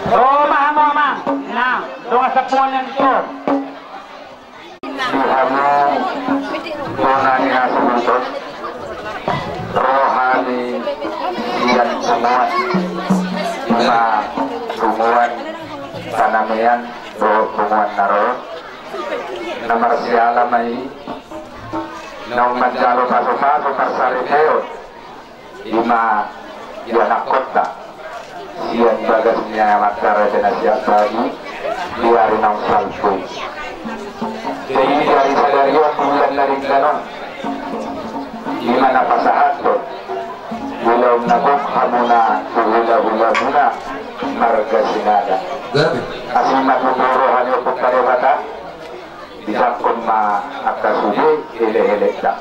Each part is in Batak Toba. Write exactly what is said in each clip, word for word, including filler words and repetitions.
Roha ma hamu amang inang, dongan sapunguan nami tu. Di hamu bona ni hasuhuton, roha ni sian punguan, ima punguan Panamean dohot punguan na ro, na marsiala ma i naung manjalo pasupasu parsaripeon. Ima ianakkonta sian bagas ni amanta raja na sian bagu di ari naung salpu i. Jadi di ari sadari on, bulan na denggan on, ima na pasahathon ulaon na gok hamuna tu hulahulamuna marga Sinaga. Asi ma tutu roha ni Ompunta Debata, dijangkon ma angka sude elekelenta.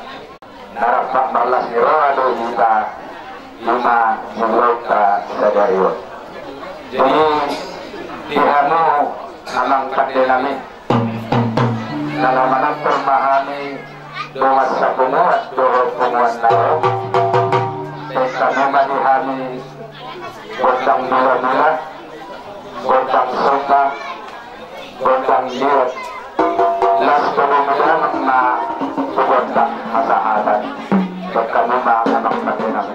Na rap marlas ni roha do hita, ima di ulaonta sadari on. Jadi di hamu amang pande nami, na laho manantor ma hami dongan sapunguan dohot punguan na ro. Baen hamu ma di hami gondang mulamula, gondang somba, gondang liat, laos tolu mulamula ma tu gondang hasahatan. Baen hamu ma amang pande nami.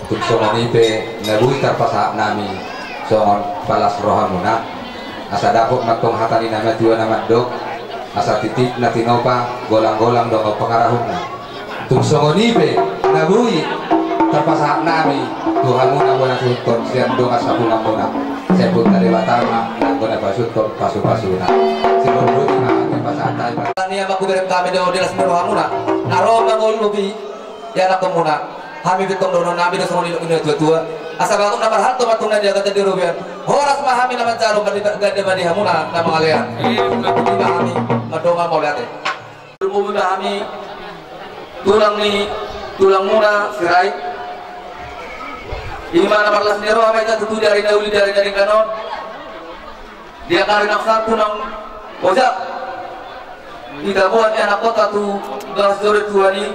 Tung songon i pe na boi tarpasahat nami songon palas rohamuna, asa dapot ma antong hata ni na matua na mandok, asa titip na tinopa, golang-golang dongan pangarahutna. Tung songon i pe na boi tarpasahat nami tu hamuna bona suhut sian dongan sahungamuna, sai Ompunta Debata ma na bona pasuhut pasu-pasuna. Sibon boti ma hami pasahat hami. Tania ma hubereng hami do di las ni rohamuna na ro mangolupi ianakhonmuna. Hami pe tong dohonon nami do songon nidok ni natua-tua, asa bagot na marhalto ma antong na di agatan di robean. Horas ma hami na manjalo, ganda ma di hamuna na mangalean. Ima hami mandongan mauliate. Lumobi ma hami tulang ni tulangmuna Sirait. Ima na marlas ni roha ma hita tutu di ari na uli di ari na denggan on. Di ari naung salpu naung ojak, hita boan ianakhonta tu bagas joro ni Tuhan i,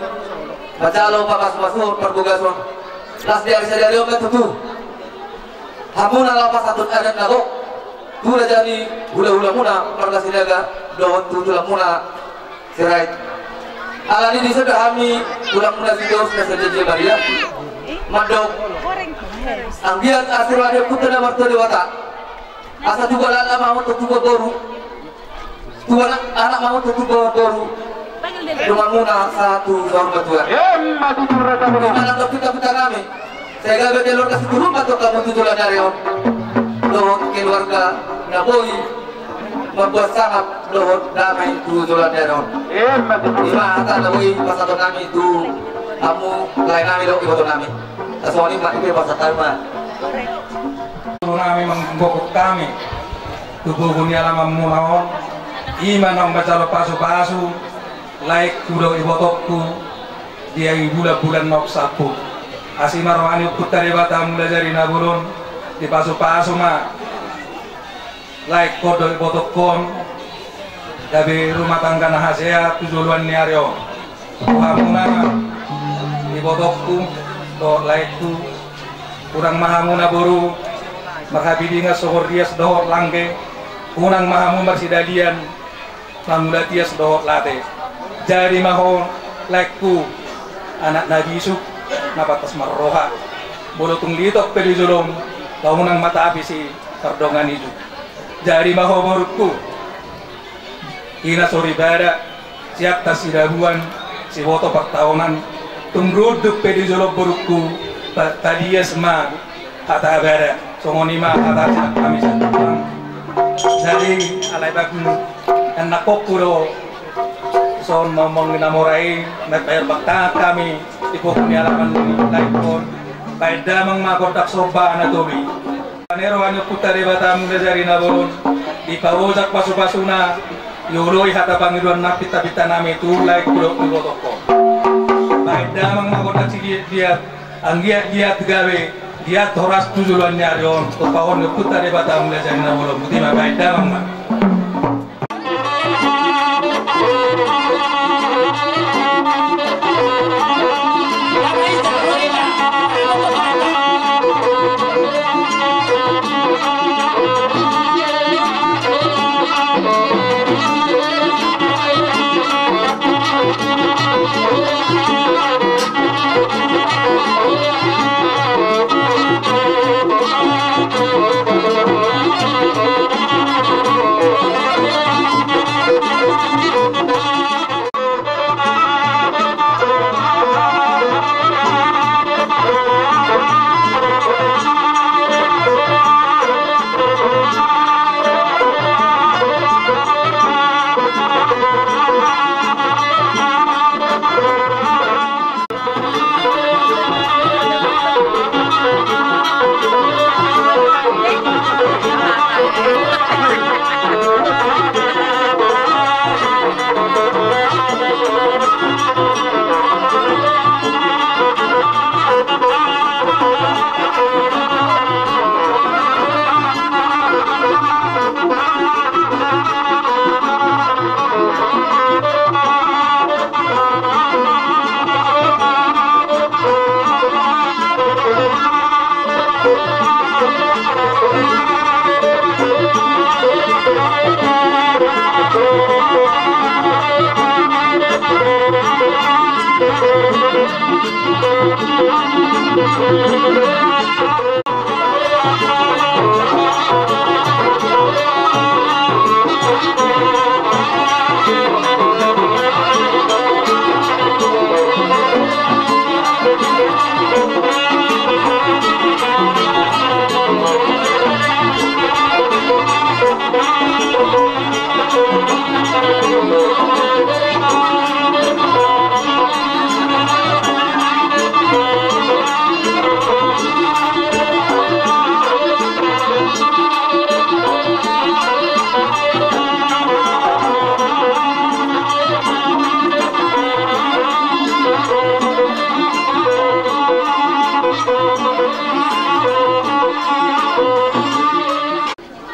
manjalo pasu-pasuon parbagason. Las di ari sadari on ma tutu hamuna laho pasahathon adat na gok tu raja ni hula-hulamuna marga Sinaga dohot tu tulangmuna Sirait. Alani i dison do hami tulangmuna Sitorus na sadia-dia Maria mandok, anggiat asi roha ni Ompunta na martua Debata, asa tubu anak ma ho, tubu boru, tubu anak, anak ma ho, tubu boru, donganmuna sahat tu saur matua. Ima nang do pita-pita nami, sai gabe keluarga Sitorus ma antong hamu tu joloan ni ari on, dohot keluarga na boi mambuat sangap dohot dame tu joloan ni ari on. Ima hata na boi pasahaton nami tu hamu lae nami dohot iboto nami. Songon i ma, i pe pasahat hami ma. Nami manggokok hami tu bogu ni alamanmuna on, ima naung manjalo pasu-pasu laengku dohot ibotongku di ari bulan-bulan naung salpu. Asi ma roha ni Ompunta Debata Mulajadi Na Bolon, dipasu-pasu ma laengkon dohot ibotongkon gabe rumah tangga na hasea tu joloan ni ari on. Tu hamuna ibotongku dohot laengku, unang ma hamu na boru marhapidingan songon rias dohot langge, unang ma hamu marsidalian mangula tias dohot late. Jadi ma ho laengku anak na bisuk, na pantas marroha. Molo tung litok pe di jolom, unang ma tapisi pardongan ijuk. Jadi ma ho borungku, ina soripada, siatas sidabuan, siboto partaonan, tung runduk pe di jolom borungku, pa-, palias ma hata abada. Songon i ma hata sian hami sian Tuhan. Jadi alai bagus, anakhonku do dison na mangina mora i, na paer bakta hami di bogu ni alaman ni laengkon. Baen damang ma gondang somba na tobi. Paneroan ni Ompunta Debata Mulajadi Na Bolon, dipaojak pasu-pasuna, dioloi hata pangidoan na pita-pita nami tu laengku dohot ibotongkon. Baen damang ma gondang siliat-liat, anggiat liat gabe liat horas tu joloan ni ari on, tumpahon ni Ompunta Debata Mulajadi Na Bolon. Botima, baen damang ma.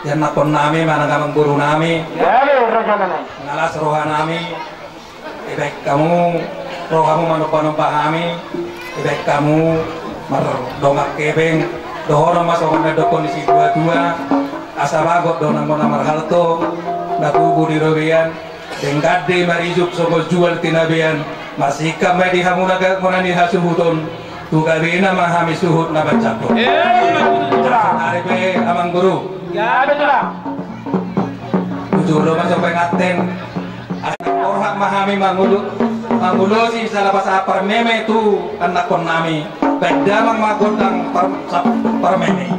Ianakkon nami manang amangboru nami. Ia, raja nami. Nga las roha nami. Dibahen hamu rohamu manomba-nomba hami. Dibahen hamu mardongan hepeng. Dohonon ma songon na nidok ni situa-tua. Asa bagot do nang bona marhalto. Na tubu di robean. Denggan do i marijum songon jual tinabean. Marsingkat ma i di hamu na gabe bona ni hasuhuton. Tu gabena ma hami suhut na bangsat on. Eh, ari pe amangboru. Ia, betul lah. Bujur do ma so penganten. Asa borhat ma hami mangulu, mangulosi salah pasahat parmeme tu anakkon nami. Bahen damang ma gondang par-, sa-, parmeme.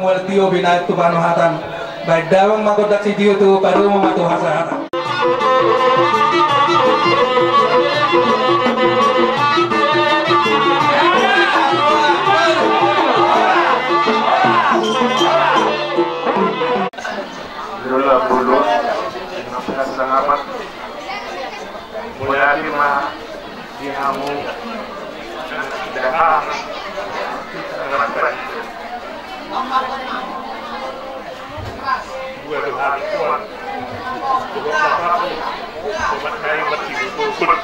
Tio binaen tu panuhatan. Baen damang ma gondang sitio tu padomu ma tu hasahatan. Jolo bolon, selamat. Mulai ma di hamu. Dah. Dua, dua hari, Tuhan. Coba apa? Coba kayu mati, betul.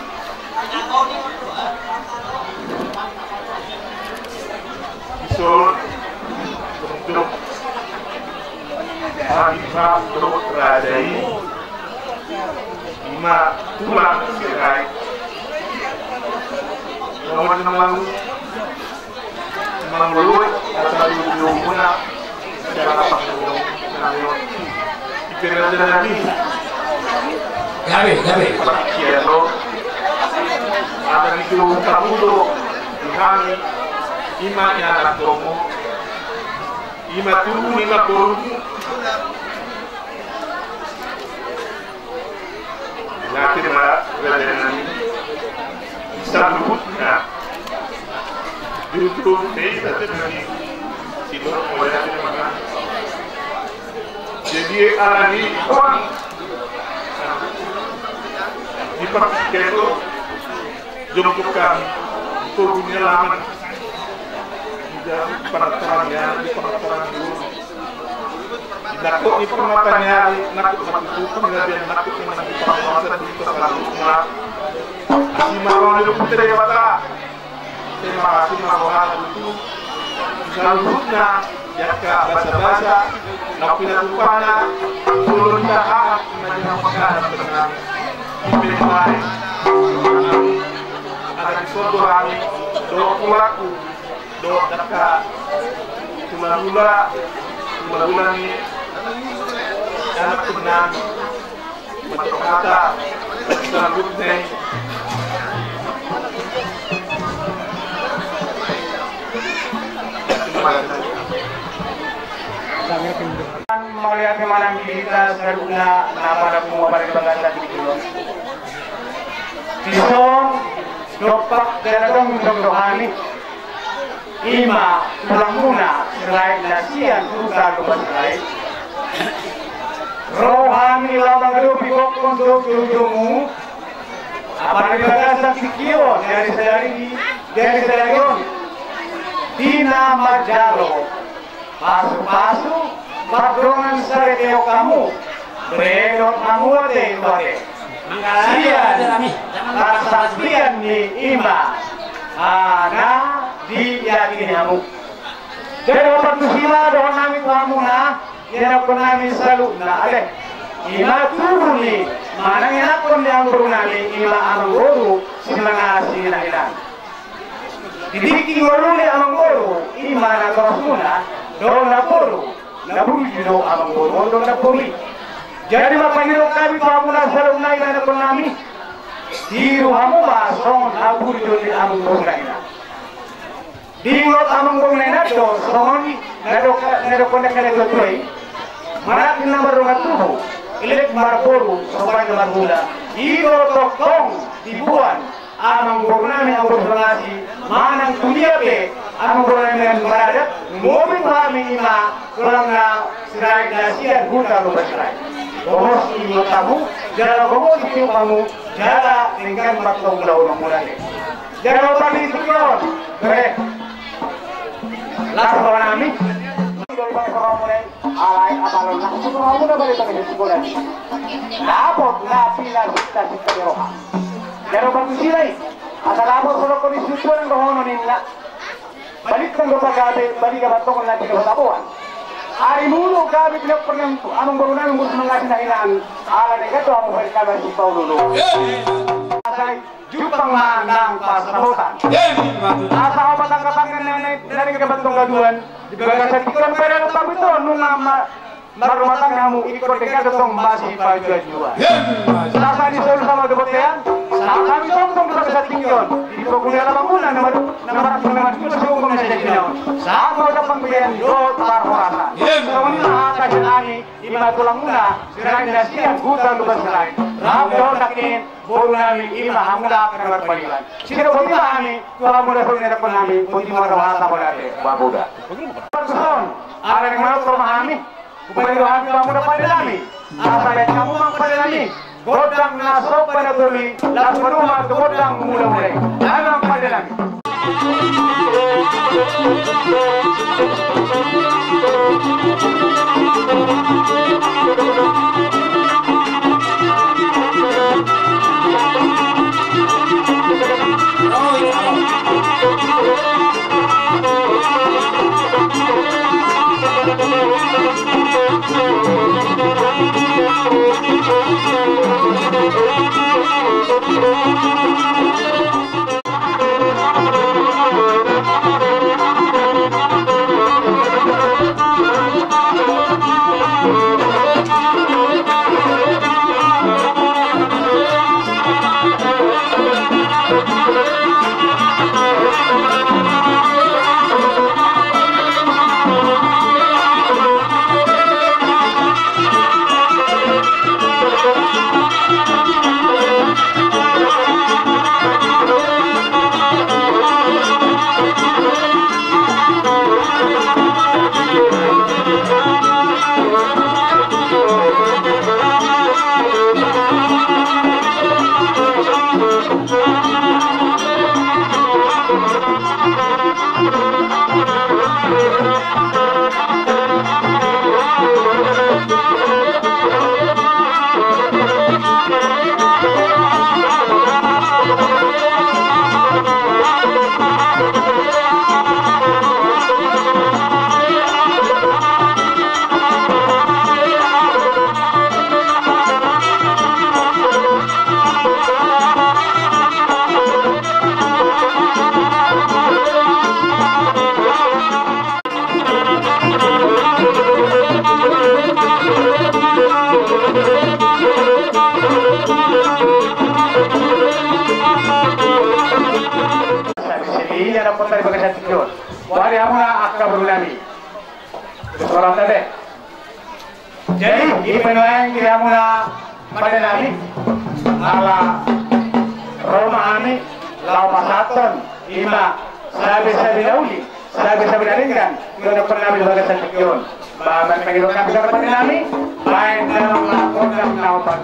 Isol untuk Hanifah Truk Radai. Ima tulang Sirait. Nomor enam lalu. Mangoloi asa dulu muna. Jangan apa dulu. Gabe, gabe. Iya, lo. Ada di dulu kamu tuh. Kami. Ima ya anak romo. Ima tuh, ima boru. Nanti ma, saluhutna. Justru, eh, nanti ma. Sidor, mulai nanti ma. Jadi, ala ni, uang. Dipakai itu, jemput kami. Turunnya lama. Di dalam penatarannya, di penataran dulu. Nakut ni permata ni ari, nakut matutu, panggabean nakut ni manang di panggabean di panggabean. Asi ma roha ni Ompunta Debata. Terima kasih ma roha na tutu. Saluhutna, jaka basa-basa, na pinatupana, tulun dahahan, na jaka makanan tenang. Ipe mai. Ada di soto kami, dohot pulaku. Dohot dangka, hula-hula, hula-hula ni anak tenang, mantap kata, salut nih. Mauliate ma nang di hita saluhutna na pada pungu pada di bagasan di jolo. Dison, dompak jala dong, dong dohani. Ima tulangmuna Sirait na sian Huta Lumban Sirait. Ro hami laho mangadopi gokkon dohot joujomu. Apala di bagasan tingki on, di ari sadari, di ari sadari on, di na manjalo pasu-pasu, pardongan saripeon hamu, bere dohot hamu ate tu ate. Sian, parsaslian ni ima, a, na diyakini hamu. Jadi, opat tusi ma dohonon nami tu hamuna, ianakkon nami saluhutna, ale. Ima tubu ni, manang ianakkon ni amangboru nami, ima amangboru, Simangaasi Nainggolan. Di tingki ngolu ni amangboru, ima natorasmuna, dohot namboru, na burju do amangboru on dohot namboru i. Jadi ma pangidoan hami tu hamuna saluhutna ianakkon nami. Tiru hamu ma songon haburjuon ni amangboru na inang. Diingot amangboru na inang do songon na dok-, na dokkon dangka na tuatua i. Manat ni na mardongan tubu, elek marboru, sopan na marhula. I do tongtong diboan amangboru nami, amangboru Simangaasi, manang tu dia pe amangboru nami na maradat, ngomi tu hami ima tulangna Sirait na sian Huta Lumban Sirait. Gomos ingot hamu, jala gomos tiup hamu, jala denggan martonggo ulaonmuna. Jala opat tusi on, bere. Las roha nami. Alai apala na susu hamu na balik balik di sekolah. Dapot na pina sita sita di roha. Jaro bagus silai. Asa dapot solok koni susu nang dohonon inna. Balik kan dopa gabe, balik gabe tong na tiga kota boan. Ari mulu gabe tidak pernah tu amangboru nami, amangboru Simangaasi Nainggolan. Ala nekat tu amangboru kami si Paululu. Asai. Jumpang ma nang pansamotan. Asa opat angka tangan na naeng gabe tong gaduan. Di bagasan tingki on bere, dohot hamu ito nunga ma-, marrumah tangga hamu, ingkon denggan do tong masipajuajua. Sasa ni solu sama do bontean. Sahat hami sombong di bagasan tingki on, di poguli halak Banguna na mar-, na marhaha na marjula sombong na sian jinaon. Sahat ma ucapan panghirim dohot parhorasan. Songon i ma hata sian hami, i ma tulangmuna, Sirait na sian huta Lumban Sirait. Rap dohot nangkin boru nami, i ma hamu angka na marpadilan. Sidok boti ma hami tu hamu na so didok nami, boti ma roha, sahat ma ate, Banguna. Parson, ala ni manortor ma hami. Hupaingot hami tu hamu na pande nami, asa baen hamu ma pande nami gondang na somba na tolu i, laos padomu ma tu gondang mula-mula i. Hamu ma pande nami. Sabi-sabi ia na potta di bagasan tingki on. Boha di hamuna angka boru nami. Sorata be. Jadi, i ma nuaeng di hamuna pande nami, ala ro ma hami laho pasahathon i ma sabi-sabi na uli, sabi-sabi na denggan, di hamuna pande nami di bagasan tingki on. Ba, manang pangido hami tu hamuna pande nami, baen damang ma gondang na opat.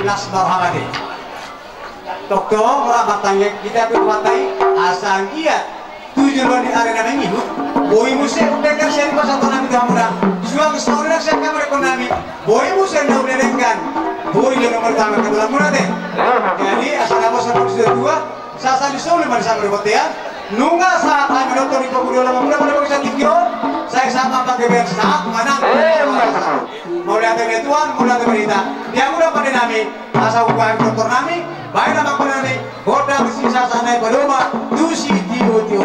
Las ma roham ate. Tongtong, ora martangiang hita tu Tuhanta i, asa anggiat tu joloan ni ari na mangihut, boi muse undenggan sian pasahaton nami tu hamuna, suang saur nang sian hamu dohonon nami, boi muse na undenggan. Boi do nomor tama ketulamuna te. Jadi asa na bosan do sude dua. Sahat ni solu ma di sanga ni bontean. Nunga sahat hami dohot di pangula na mamula pada bangsa tingki on. Sai sahat ma panggabean sahat manang. Mauliate ma di Tuhan, mauliate ma di hita. Di hamu na pande nami, asa hubahen doktor nami, bahen na pande nami, gondang sisa sahat nai padomu, tu sitiotio.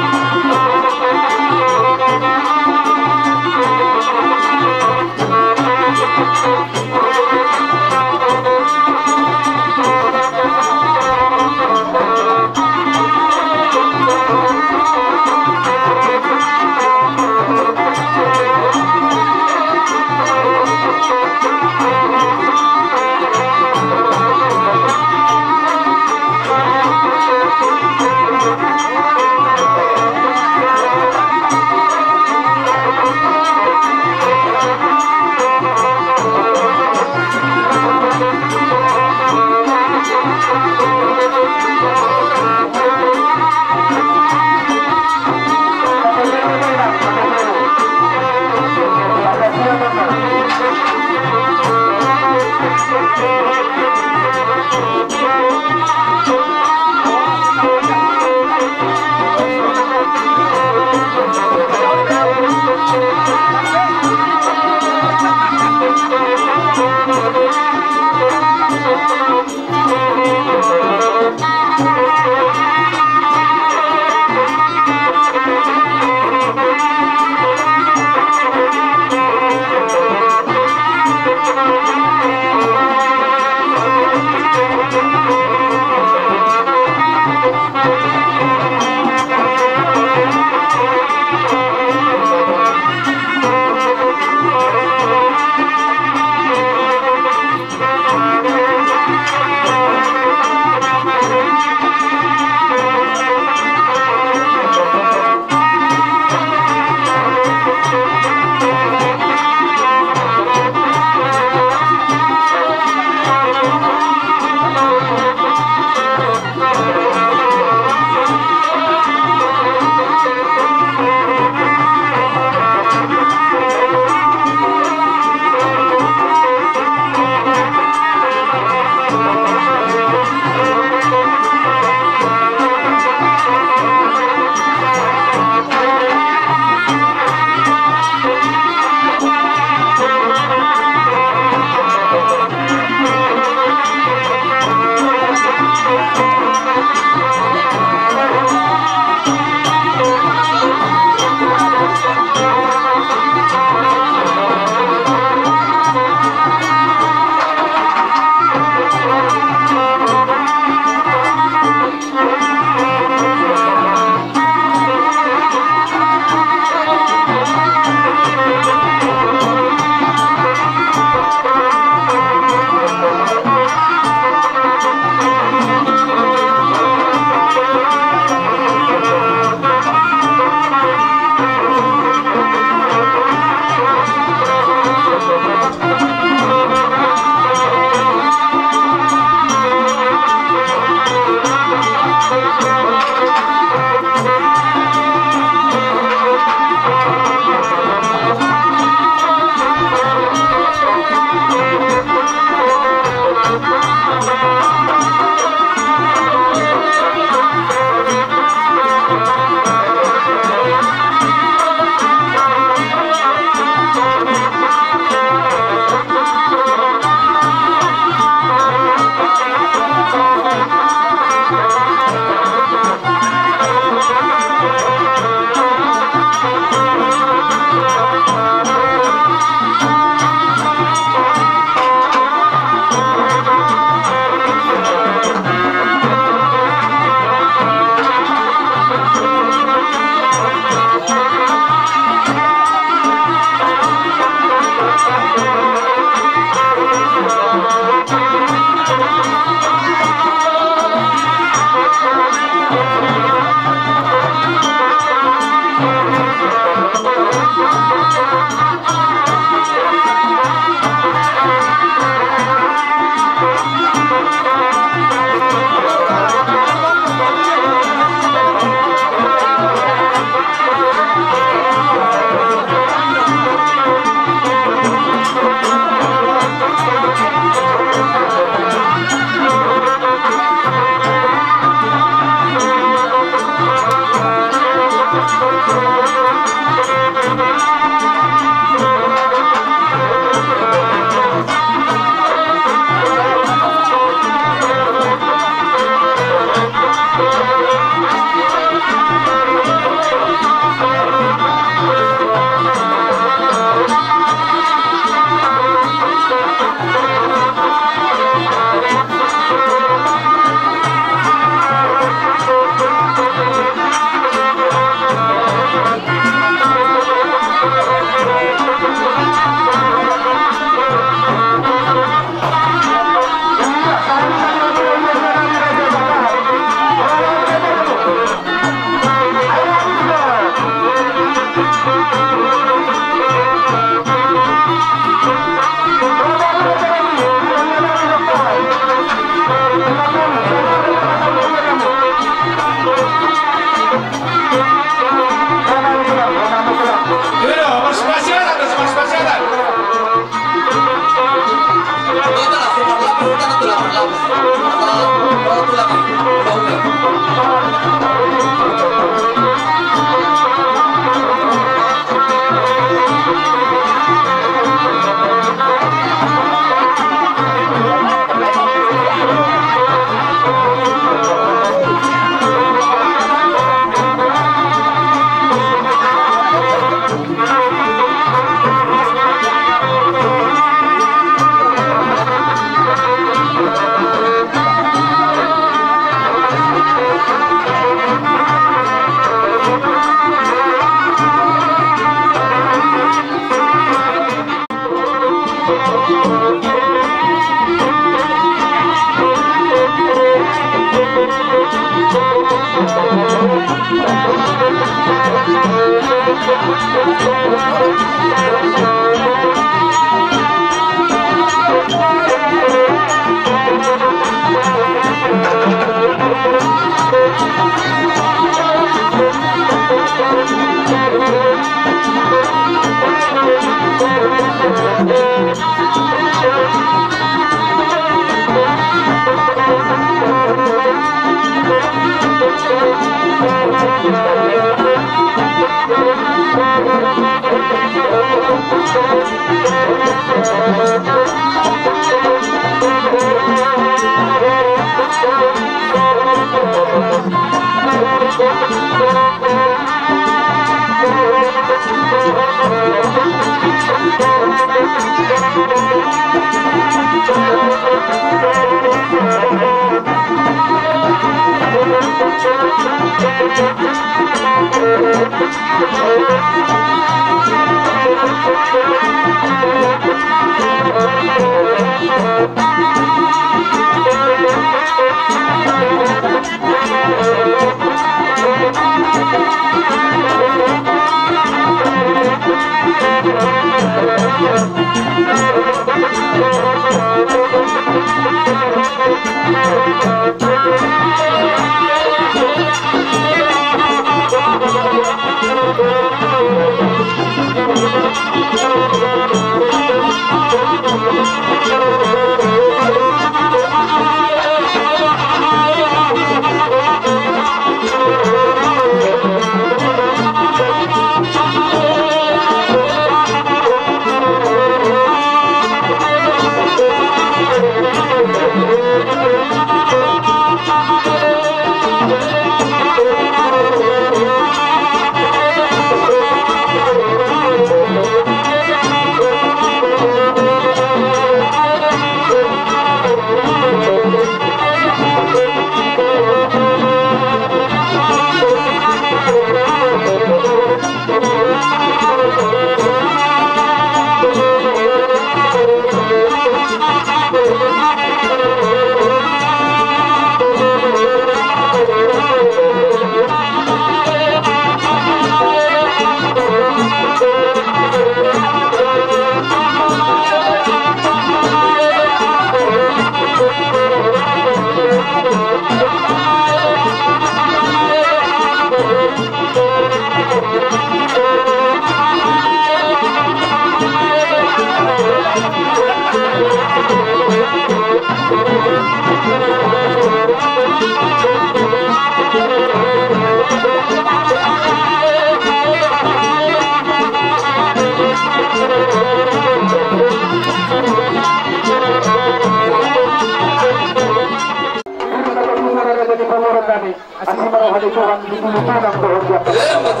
Asi ma roha ni Tuhan di tulu-tulu nang dohot di atas.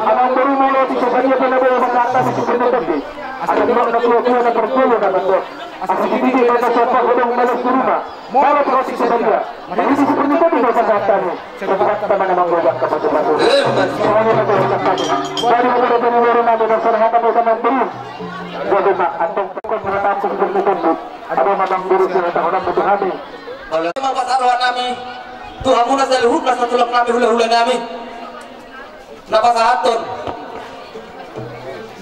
Amang boru, molo tung so sadia pe na boi pasahat hami sian Purna Tondi, asa di bagasan na tua-tua na parjolo na mandok, asa di tingki na so pasahat hami molo tu ruma, molo tung so sadia, marhite si Purna Tondi do pasahat hami. Sabuat ma na manggoda angka batu-batu. Songon i ma dohot hami. Jadi molo di boru nami na so hata do amang boru. Jadi ma antong tokon mengatakan si Purna Tondi. Adong ma amang boru si hata hona butuh hami. Molo ma pasahat roha nami tu hamuna saluhutna, satulang nami, hula-hula nami, na pasahathon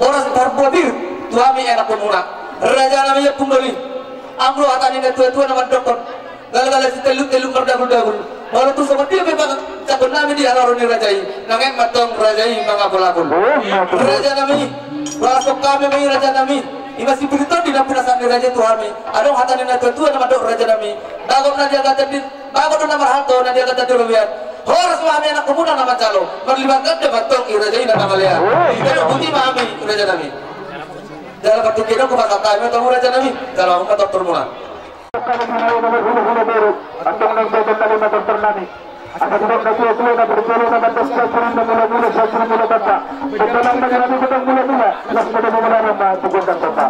boras parbua pir tu hami anakkonmuna, raja nami Ompung Doli. Anggo hata ni na tua-tua na mandokkon, gala-gala sitelluk-telluk mardagul-dagul. Molo tung songon dia pe pangajapon nami di haroro ni raja i, nang aek ma antong raja i mangapol-apol. Raja nami, balashon hami ma i raja nami. I ma si Purna Tondi na pinasahat ni raja i tu hami. Adong hata ni na tua-tua na mandok, raja nami, bagot na di atas ni, bagot do na marhalto, na di atas ni do robean. Horas ma hami anakkonmuna na manjalo, marlima ganda ma antong i raja i na mangalean. Jadi boti ma hami raja nami. Jala partingkian on hupasahat hami ma tu hamu raja nami. Jala hamu ma tortormuna. Antong naeng bahen hami ma tortor nami. Asa didok na tua-tua na parjolo na mandas, sahat ni mula-mula, sahat ni mula tamba. Betul nang na gabe godang mula-mula, las mula-mula ma tu gondang tamba.